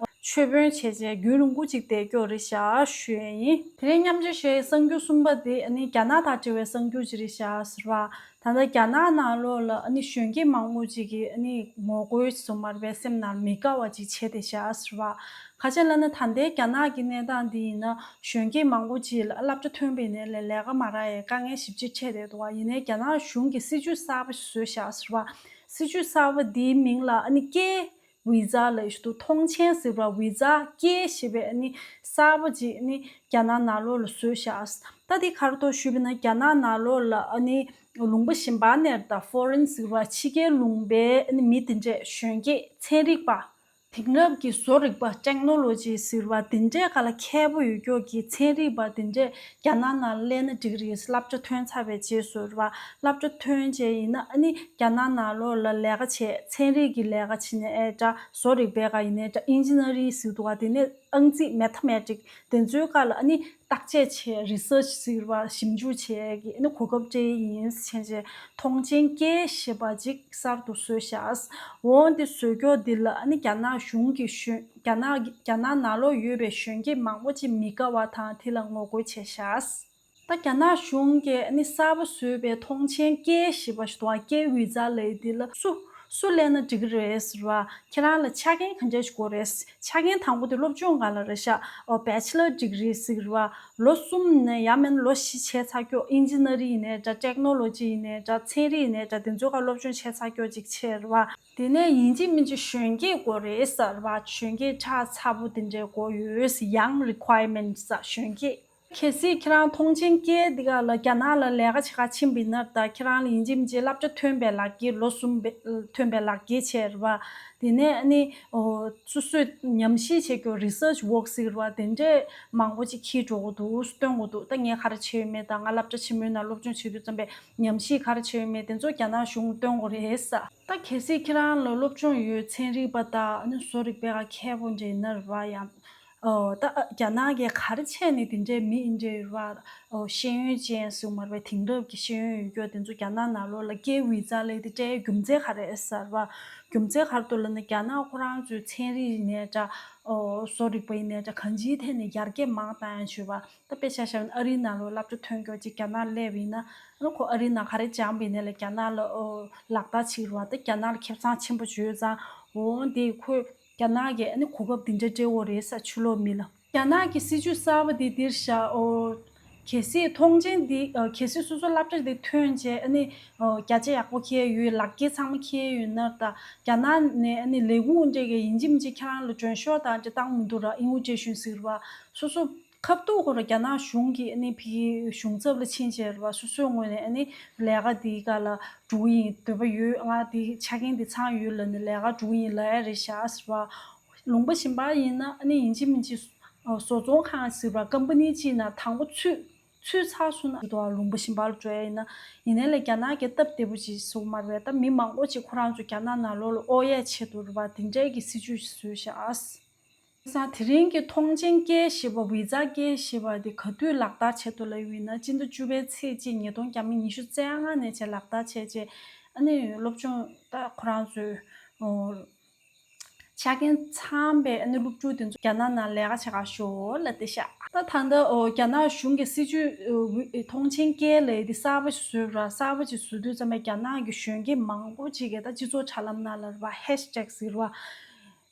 ཆོས་དཔོན་བྱས་བྱས་རྒྱུན་རིང་པོ་ཅིག་བསྡད་ཀྱོག་རེད་ཤག་ཞུ་ཡས་ཡིན། དེ་རིང་མཉམ་སྤྱོད་ཞུ་ཡས་གསར་འགྱུར་གསུམ་པ་དེ་ཨ་ནི་རྒྱ་ནག་དང་འབྲེལ་བའི་གསར་འགྱུར་ཅིག་རེད་ཤག་ཟེར་བ། ད་ལྟ་རྒྱ་ནག་ནང་ལོགས་ལ་ཨ་ནི་གཞོན་སྐྱེས་མང་པོ་ཅིག་གི་ཨ་ནི་ངོ་རྒོལ་ཟེར་མ་རེད་པས། སེམས་ནང་མི་དགའ་བ་ཅིག་བྱས་བསྡད་ཤག་ཟེར་བ། ག་ཅི་ལབ་ན་ད་ལྟའི་རྒྱ་ནག་གི་གནས་སྟངས་འདི་ཡིན་ན་གཞོན་སྐྱེས་མང་པོ་ཅིག་ལ་སློབ་གྲྭ་ཐོན་པའི་ནས་ལས་ལས་ཀ་མ་རག་ཡས་དཀའ་ངལ་ཞེ་པོ་ཅིག་འཕྲད་བསྡད་འདུག་བ། ཡིན་ནའི་རྒྱ་ནག་གཞུང་གིས་སྲིད་ཇུས་གསར་པ་ཞིག་བཟོས་ཤག་ཟེར་བ། སྲིད་ཇུས་གསར་པ་འདིའི་མིང་ལ་ཨ་ནི་སྐྱེས་ ཝི་ཛ་ལབ་ཞིག་འདུག་མཐོང་མཆན་ཟེར་བ་ཝི་ཛ་སྐད་ཞེས་པའི་ཨ་ནི་གསར་པ་ཅིག་ཨ་ནི་རྒྱ་ནག་ནང་ལོགས་ལ་བཟོས་བཞག་ད་འདི་ག་རེ་ཐོག་ཞུས་པ་ན་རྒྱ་ནག་ནང་ལོགས་ལ་ཨ་ནི་ལུང་པ་གཞན་པ་ནས་ད་ཕོ་རེན་ཟེར་བ་ཕྱི་རྒྱལ་ལུང་པའི་ཨ་ནི་མི་དེ་འདྲས་གཞོན་སྐྱེས་ཚན་རིག་པ། དེང་རབས་ཀྱི་བཟོ་རིག་པ་ཊེག་ནོ་ལོ་ཇི་ཟེར་བ་དེ་འདྲའི་སྒང་ལ་མཁས་པོ་ཡོད་ཀྱོག་གི་ཚན་རིག་པ་དེ་འདྲས་རྒྱ་ནག་ནང་སླེབས་ན་འགྲིག་གི་རེད། བསླབ་བྱ་ཐོན་ཚར་བའི་རྗེས་སུ་རེད་བ། བསླབ་བྱ་ཐོན་རྗེས་ཡིན་ན་ཨ་ནི་རྒྱ་ནག་ནང་ལོགས་ལ་ལས་ཀ་བྱས་ཚན་རིག་གི་ལས་ཀ་བྱེད་ནས་ཨེ་འདྲ་བཟོ་རིག་པའི་སྒང་ཡིན་ནའི་འདྲ་ཨིན་ཇི་ནི་རིང་ཟེར་འདུག་བ། དེ་ནས་ཨང་རྩིས་མེ་ཐ་མེ་ཊིག་དེ་ཚོའི་སྒང་ལ་ཨ་ནི་བརྟག་དཔྱད་བྱས་རི་སར་ཆི་ཟེར་བ་ཞིབ་འཇུག་བྱས་ཀྱི་ཨ་ནི་གོ་སྐབས་སྤྲད་ཡིན་ཟེར་བྱས་མཐོང་མཆན་སྐྱེལ་ཞེས་པ་ཅིག་གསར་དུ་བཟོས་བཞག་འོང་འདི་བཟོས་ཀྱོག་འདི་ལ་ཨ་ནི་རྒྱ་ནག་གཞུང་གི་གཞོན་རྒྱ་ནག་རྒྱ་ནག་ནང་ལོགས་ཡོད་པའི་གཞོན་སྐྱེས་མང་པོ་ཅིག་མི་དགའ་བ་དང་དེ་ལ་ངོ་རྒོལ་བྱས་ཤག་ད་རྒྱ་ནག་གཞུང་གིས་ཨ་ནི་གསར་པ་བཟོས་པའི་མཐོང་མཆན་སྐྱེལ་ཞེས་པ་ཞིག་འདུག་ཨ། སྐྱེལ་ཝི་ཛ་ལབ་འདི་ལ་སུ་སུ་སླེབས་ན་འགྲིག་གི་རེད་ཟེར་བ། ཁྱེད་རང་ལ་ཆ་རྐྱེན་ག་འདྲས་ཞིག་དགོས་རེད། ཆ་རྐྱེན་དང་པོ་དེ་སློབ་སྦྱོང་སྒང་ལ་རེད་ཤག་ཨོ་བེ་ཆི་ལར་ཌི་གི་རི་ཟེར་གི་རེད་བ། ལོ་གསུམ་ནས་ཡང་མིན་ལོ་བཞི་བྱས་ཚར་ཀྱོག་ཨིན་ཇི་ནི་རིང་ཡིན་ནའི་འདྲ་ཊེག་ནོ་ལོ་ཇི་ཡིན་ནའི་འདྲ་ཚན་རིག་ཡིན་ནའི་འདྲ་དེ་ཚོའི་སྒང་སློབ་སྦྱོང་བྱས་ཚར་ཀྱོག་ཅིག་བྱས་རེད་བ། དེ་ནས་ཡིན་གཅིག་མིན་གཅིག་གཞོན་སྐྱེས་དགོས་རེད་ཟེར་བ། གཞོན་སྐྱེས་ཁྲག་ཚ་པོ་དེ་འདྲའི་དགོས་ཡོད། ཡང་རི་ཁུ་ཨེར་མེན་ཊི་ཟེར་གཞོན་སྐྱེས། གལ་སྲིད་ཁྱེད་རང་མཐོང་མཆན་སྐྱེལ་འདི་ག་ལ་རྒྱ་ནག་ལ་ལས་ཀ་བྱེད་ག་ཕྱིན་པ་ཡིན་ན་ད་ཁྱེད་རང་ལ་ཡིན་གཅིག་མིན་གཅིག་བསླབ་བྱ་ཐོན་པའི་ལག་འཁྱེར་ལོ་གསུམ་པའི་ཐོན་པའི་ལག་འཁྱེར་བྱས་རེད་བ། དེ་ནས་ཨ་ནི་ཨོ་སོ་སོས་ཉམས་ཞིབ་བྱེད་རྒྱུ་རི་སར་ཆི་ཝོག་ཟེར་བ་དེ་འདྲས་མང་པོ་ཅིག་འཁྱེར་འགྲོ་གི་འདུག་སྟོན་གི་འདུག་ད་ངས་ག་རེ་བྱས་ཡོད་མེད་དང་ང་བསླབ་བྱ་ཆེན་མོའི་ནང་སློབ་སྦྱོང་བྱེད་དུས་ཙམ་པའི་ཉམས་ཞིབ་ག་རེ་བྱས་ཡོད་མེད་དེ་ཚོ་རྒྱ་ནག་གཞུང་སྟོན་དགོས་རེད་ས། ད་གལ་སྲིད་ཁྱེད་རང་ལ་སློབ་སྦྱོང་ཡོད་ཚན་རིག་པ་དང་ཨ་ནི་བཟོ་རིག་པའི་ཁ་མཁས་པོ་འདྲ་ཡིན་ན་རེད་བ་ཡང་། ཨོ་ད་རྒྱ་ནག་གིས་ག་རེ་བྱས་ནས་དེ་འདྲའི་མི་ཨིན་འདྲ་ཡོད་རེད་བ། ཨོ་ཤེས་ཡོན་ཅན་ཟེར་མ་རེད་བ། དེང་རབས་ཀྱི་ཤེས་ཡོན་ཡོད་རྒྱུ་དེ་ཚོ་རྒྱ་ནག་ནང་ལོགས་ལ་སྐྱེལ་ཝི་ཛ་ལས་དེ་སྤྲད་རྒྱུ་མཚན་ག་རེ་ཟེར་བ། རྒྱུ་མཚན་ག་རེ་འདུག་ལབ་ན་རྒྱ་ནག་ཁོ་རང་ཚོའི་ཚན་རིག་ཡིན་ནའི་འདྲ། ཨོ་བཟོ་རིག་པ་ཡིན་ནའི་འདྲ་གང་ཅིའི་ཐད་ནས་ཡར་རྒྱས་མང་བཏང་ཡང་བྱོས་བ། ད་དཔེ་ཆ་བཞག་ན་ཨ་རིའི་ནང་ལོགས་སློབ་གྲྭ་ཐོན་སྐྱོད་ཅིག་རྒྱ་ནག་སླེབས་ཡིན་ན་ཨ་ཁོ་ཨ་རིའི་ནང་ག་རེ་སྦྱངས་པ་ཡིན་ནའི་ལ་རྒྱ་ནག་ལ་ཨོ་ལག་བསྟར་བྱེད་རུ་བ། ད་རྒྱ་ནག་ལ་ཁེ་བཟང་ཆེན་པོ་བྱོས་ཙང་འོ་འདི་ཁོས་རྒྱ་ནག་གིས་ཨ་ནི་གོ་སྐབས་འདི་འདྲ་སྤྲད་ཡོད་རེད་ས། ཕྱི་ལོགས་མི་ལ་རྒྱ་ནག་གི་སྲིད་ཇུས་གསར་པ་འདི་འདིར་བཞག་ཨོ། གལ་སྲིད་མཐོང་མཆན་འདི་ཨ་གལ་སྲིད་སོ་སོ་སློབ་གྲྭ་འདི་ཐོན་རྗེས་ཨ་ནི་ཨོ་བརྒྱ་ཆ་ཡག་པོ་འཁྱེར་ཡོད་ལག་འཁྱེར་ཚང་མ་འཁྱེར་ཡོད་ན་ད་རྒྱ་ནག་ནས་ཨ་ནི་ལས་ཁུངས་འདྲ་གི་ཡིན་གཅིག་མིན་གཅིག་ཁྱེད་རང་ལ་མགྲོན་ཤོག་དང་ཅིག་བཏང་མི་འདུག་ར། ཨིན་ཝི་ཊེ་ཤན་ཟེར་བ་སོ་སོ་ཁ་ཐུག་ཁོ་ར་རྒྱ་ནག་གཞུང་གི་ཨ་ནི་ཕི་གཞུང་ཚབ་ལ་ཕྱིན་བྱས་ར་བ་སོ་སོའི་ངོས་ནས་ཨ་ནི་ལས་ཀ་འདི་ག་ལ་འགྲོ་གི་ཡིན་འདོད་པ་ཡོད། ང་འདི་ཆ་རྐྱེན་འདི་ཚང་ཡོད་ལབ་ནས་ལས་ཀ་འགྲོ་གི་ཡིན་ལབ་ཡ་རེད་ཤག་ཟེར་བ། ལུང་པ་གཞན་པ་ཡིན་ན་ཨ་ནི་ཡིན་གཅིག་མིན་གཅིག་བཟོ་ཚོང་ཁང་ཟེར་བ་ཀམ་པ་ནི་གཅིག་ནང་དང་པོ་ཚུད་ཚུད་ཚར་སོང་ན་དོ་ལུང་པ་གཞན་པ་ལ་འགྲོ་ཡ་ཡིན་ན་ཡིན་ནའི་ལས་རྒྱ་ནག་གི་སྟབས་བདེ་པོ་ཅིག་བཟོ་མ་རེད་པས། ད་མི་མང་པོ་ཅིག་ཁོ་རང་ཚོ་རྒྱ་ནག་ནང་ལོགས་ལ་ཨོ་ཡ་ཆེད་དུ་རེད་བ་དེ་འདྲའི་གི་སྲིད་ཇུས་ཤིག་བཟོས་ཤག་ཨ། བྱས་ཙང་དེ་རིང་གི་མཐོང་མཆན་སྐྱེལ་ཞེས་པ་ཝི་ཛ་སྐྱེལ་ཞེས་པ་དེ་ག་དུས་ལག་བསྟར་བྱེད་དུ་ལབ་ཡོད་ན་སྤྱི་ཟླ་བཅུ་པའི་ཚེས་གཅིག་ཉིས་སྟོང་ཉི་ཤུ་རྩ་ལྔ་ནས་བྱས་ལག་བསྟར་བྱས་རྗེས་ཨ་ནི་སློབ་སྦྱོང་ད་ཁོ་རང་ཚོའི་ཆ་རྐྱེན་ཚང་པའི་ཨ་ནི་སློབ་ཕྲུག་དེ་ཚོ་རྒྱ་ནག་ནང་ལས་ཀ་བྱེད་ག་ཤོག་ལབ་བསྡད་ཤག་ད་ད་ལྟ་ཨོ་རྒྱ་ནག་གཞུང་གི་སྲིད་ཇུས་ཨོ་མཐོང་མཆན་སྐྱེལ་ལས་དེ་གསར་པ་ཞིག་བཟོས་ར། གསར་པ་ཅིག་བཟོས་དུས་ཙམ་པ་རྒྱ་ནག་གི་གཞོན་སྐྱེས་མང་པོ་ཅིག་གིས་ད་སྤྱི་ཚོགས་དྲ་ལམ་ནང་ལ་ར་བ་ཧེཤ་ཊེག་ཟེར་བ།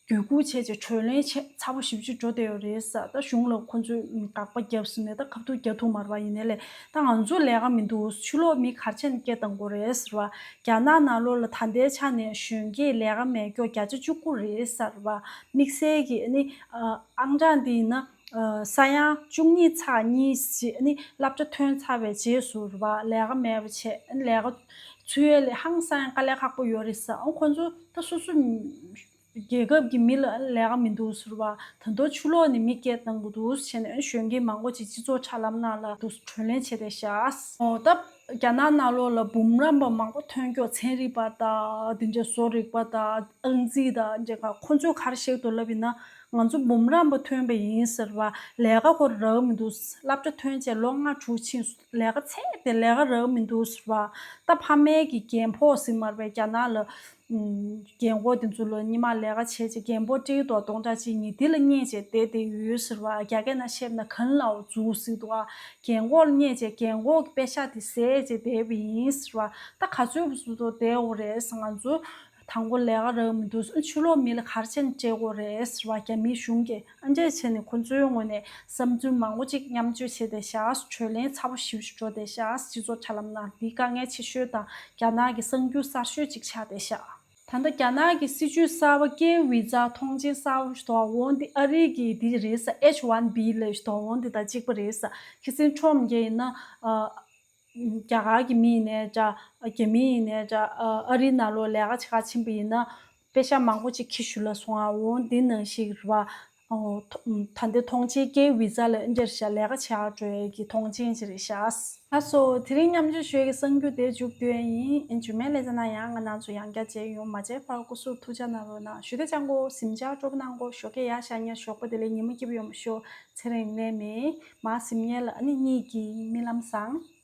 བརྒྱུད་སྐུར་བྱས་རྗེས་གྲོས་ལེན་བྱས་ཚ་པོ་ཞེ་པོ་ཅིག་འགྲོ་བསྡད་ཡོད་རེད་ས། ད་གཞུང་ལ་ཁོ་ཚོས་དགག་པ་བརྒྱབ་ཟིན་ནས་ད་ཁ་ཐུག་རྒྱག་ཐུབ་མ་རེད་པ། ཡིན་ནའི་ལས་ད་ང་ཚོ་ལས་ཀ་མི་འདུག་ཕྱི་ལོགས་མི་ག་རེ་བྱས་ནས་སྐད་བཏང་དགོས་རེད་ཟེར་བ། རྒྱ་ནག་ནང་ལོགས་ལ་ད་ལྟའི་ཆ་ནས་གཞོན་སྐྱེས་ལས་ཀ་མེད་མཁན་བརྒྱ་ཆ་བཅུ་དགུ་རེད་ཟེར་བ། དམིགས་བསལ་གྱི་ཨ་ནི་ཨང་གྲངས་འདི་ཡིན་ན་ས་ཡ་བཅུ་གཉིས་ཚེག་གཉིས་ཞེས་ཨ་ནི་སློབ་གྲྭ་ཐོན་ཚར་བའི་རྗེས་སུ་རེད་བ། ལས་ཀ་མེད་པ་བྱས་ཨ་ནི་ལས་ཀ་འཚོལ་ཡས་ལས་ཧང་སང་ཡང་དཀའ་ལས་ཁག་པོ་ཡོད་རེད་ཟེར། ཨང་ཁོ་ཚོ་ད་སོ་སོ་རྒྱལ་ཁབ་ཀྱི་མི་ལ་ལས་ཀ་མི་འདུག་ཟེར་བ། ད་དུང་ཕྱི་ལོགས་ནས་མི་སྐད་བཏང་གི་འདུག་བྱས་ནས་གཞོན་སྐྱེས་མང་པོ་ཅིག་སྤྱི་ཚོགས་དྲ་ལམ་ནང་ལ་འདུག་གྲོས་ལེན་བྱས་བསྡད་ཤག་ཨོ་ད་རྒྱ་ནག་ནང་ལོགས་ལ་འབུམ་རམས་པ་མང་པོ་ཐོན་སྐྱོད་ཚན་རིག་པ་དང་འདི་འདྲའི་བཟོ་རིག་པ་དང་ཨང་རྩིས་དང་འདྲ་ག་ཁོ་ཚོས་ག་རེ་བཤད་འདུག་ལབ་ཡིན་ན་ང་ཚོ་འབུམ་རམས་པ་ཐོན་པ་ཡིན་ཟེར་བ། ལས་ཀ་ཁོ་རག་མི་འདུག་སློབ་གྲྭ་ཐོན་རྗེས་ལོ་ལྔ་དྲུག་ཕྱིན་ལས་ཀ་ཚད་དེ་ལས་ཀ་རག་མི་འདུག་ཟེར་བ། ད་ཕ་མའི་གི་རྒན་ཕོགས་ཟེར་མ་རེད་པས་རྒྱ་ནག་ལ། རྒན་གོག་དེ་ཚོ་ལ་སྔོན་མ་ལས་ཀ་བྱས་རྗེས་རྒན་པོ་སྤྲད་འདུག་སྟོང་ཕྲག་གཅིག་གཉིས་དེ་ལ་བསྙད་བྱས་བསྡད་བསྡད་ཡོད་ཟེར་བ། རྒྱ་སྐད་ནང་བཤད་ན་ཁན་ལའོ་ཛུའུ་ཟེར་འདུག་ཨ། རྒན་གོག་ལ་བསྙད་བྱས་རྒན་གོག་གི་པེ་ཤག་དེ་ཟས་བྱས་བསྡད་པ་ཡིན་ཟེར་བ། ད་ག་ཚོད་བཟོ་འདུག་བསྡད་འོ་རེད་ཟེར། ང་ཚོ་དང་པོ་ལས་ཀ་རག་མི་འདུག་ཕྱི་ལོགས་མི་ལ་ག་རེ་བྱས་ནས་སྤྲད་དགོས་རེད་ཟེར་བ། རྒྱ་མིའི་གཞུང་གིས་ཨ་འདྲས་བྱས་ནས་ཁོ་ཚོའི་ངོས་ནས་བསམ་ཚུལ་མང་པོ་ཅིག་མཉམ་སྤྱོད་བྱས་བསྡད་ཤག་གྲོས་ལེན་ཚ་པོ་ཞེ་པོ་ཅིག་འགྲོ་བསྡད་ཤག་སྤྱི་ཚོགས་དྲ་ལམ་ནང་འདི་དཀའ་ངལ་ཆེ་ཤོས་དང་རྒྱ་ནག་གི་གསར་འགྱུར་གསར་ཤོས་ཅིག་ཆགས་བསྡད་ཤག་ད་ལྟ་རྒྱ་ནག་གི་སྲིད་ཇུས་གསར་པ་སྐྱེལ་བི་ཛ་ཐོངས་མཆན་གསར་པ་ཞིག་འདུག་འོ་འདི་ཨ་རི་གི་འདི་རེད་ས་ཨེཆ་ཝན་བི་ལབ་ཞིག་འདུག་འོ་འདི་དང་གཅིག་པ་རེད་ས། ཁ་སང་ཁྲོམ་རྒྱག་ཡིན་ན་ཨ། རྒྱ་གར་གྱི་མི་ཡིན་ནའི་འདྲ། རྒྱ་མི་ཡིན་ནའི་འདྲ། ཨ་རིའི་ནང་ལོགས་ལས་ཀ་བྱེད་ག་ཕྱིན་པ་ཡིན་ན་པེ་ཤག་མང་པོ་ཅིག་ཁྱི་ཞུ་ལ་སོང་ཨ། འོ་འདི་ནང་ཞིག་རེད་པ། ཨོ། ད་ལྟའི་ཐོངས་མཆན་སྐྱེལ་བི་ཛ་ལ་འདིར་ཤ་ལས་ཀ་བྱེད་ག་འགྲོ་ཡས་ཀྱི་ཐོངས་མཆན་ཅིག་རེད་ཤག་ཨ་སོ། དེ་རིང་མཉམ་སྤྱོད་ཞུ་ཡས་ཀྱི་གསར་འགྱུར་དེ་མཇུག་བསྡུ་ཡས་ཡིན། རྗེས་མའི་ལེ་ཚན་ནང་ཡང་ང་རང་ཚོ་ཡང་བསྐྱར་མཇལ་ཡོང་། མ་མཇལ་བར་སྐུ་གཟུགས་ཐུགས་ཅག་གནང་རོགས་གནང་། ཞུ་བདེ་ཅང་གོ་གཟིམ་ཅག་སྤྲོ་པོ་གནང་གོ་ཞོགས་ཀས་ཡར་ཤར་ཉལ་ཞོགས་པ་བདེ་ལེགས་ཉི་མ་སྐྱིད་པོ་ཡོང་བ་ཤོག་ཚེ་རིང་ནད་མེད་མར་གཟིམ་ཉལ་ལ་ཨ་ནི་གཉིད་ཀྱིས་རྨི་ལམ་བཟང་།